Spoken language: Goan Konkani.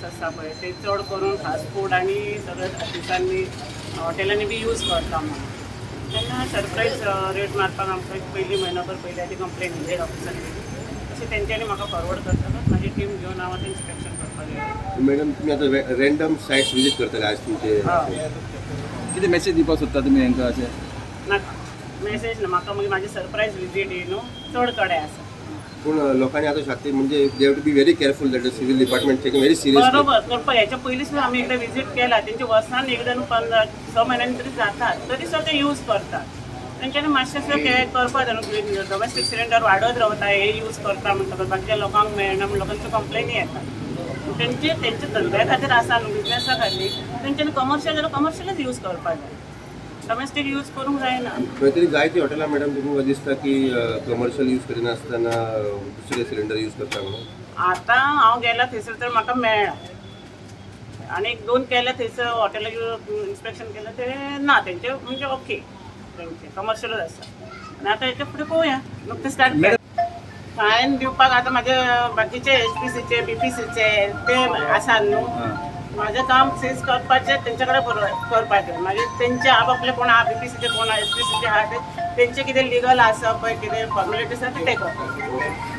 आसा पळय ते चड करून फास्ट फूड आनी सगळे ऑफिसांनी हॉटेलांनी बी यूज करता म्हणून तेन्ना सरप्रायज रेट मारपाक आमकां पयलीं म्हयनोभर पयलीं आदी कंप्लेन हेड ऑफिसान गेली. तशें तेंच्यांनी म्हाका फॉरवर्ड करतकच म्हाजी टीम घेवन हांव आतां इन्स्पेक्शन करपाक गेलें. मॅडम, तुम्ही आता रॅन्डम सायट्स विजिट करतले आज तुमचे? हय. कितें मेसेज दिवपाक सोदता तुमी हांकां अशें? नाका, मेसेज ना म्हाका. मागीर म्हाजी सरप्रायज विजीट ही न्हू चड कडेन आसा. पूण लोकांनी आता शाती म्हणजे they have to be very careful that civil department taking very seriously. बरोबर करपा. ह्याच्या पयलीं सुद्दां आमी एकदां विजीट केला. तेंचे वर्सान एकदां न्हू 15-6 म्हयन्यांनी तरी जातात, तरी सुद्दां ते यूज करतात. तेंच्यांनी मातशें सुद्दां केअर करपा जाय न्हू. डोमेस्टीक सिलिंडर वाडत रावता, हे यूज करता म्हणटकच बाकीच्या लोकांक मेळना म्हण लोकांच्यो कंप्लेनी येता. तेंचे तेंच्या धंद्या खातीर आसा न्हू, बिजनेसा खातीर. तेंच्यांनी कमर्शियल जाल्यार कमर्शियलच यूज करपा जाय, डोमेस्टीक यूज करूंक जायना. खंय तरी जायती हॉटेलां मॅडम तुमकां दिसता की कमर्शियल यूज करिनासतना दुसरे सिलिंडर यूज करता म्हणून? आतां हांव गेला थंयसर तर म्हाका मेळ्ळा आनी एक दोन केल्या थंयसर हॉटेलाक इन्स्पेक्शन केलें ते ना तेंचे म्हणजे ओके, तेंचे कमर्शियलच आसा. आनी आतां हेच्या फुडें पळोवया, नुकतें स्टार्ट केलें. फायन दिवपाक आतां म्हाजे बाकीचे एचपीसीचे बीपीसीचे ते आसा न्हू. म्हाजें काम सीज करपाचें, तेंचे कडेन करपाचें. मागीर तेंचे आपआपले कोण आहा, बीपीसीचे कोण आहा, एचपीसीचे आहा, ते तेंचे कितें लिगल आसा पळय, कितें फॉर्मेलिटीज आसा ते करपाचे.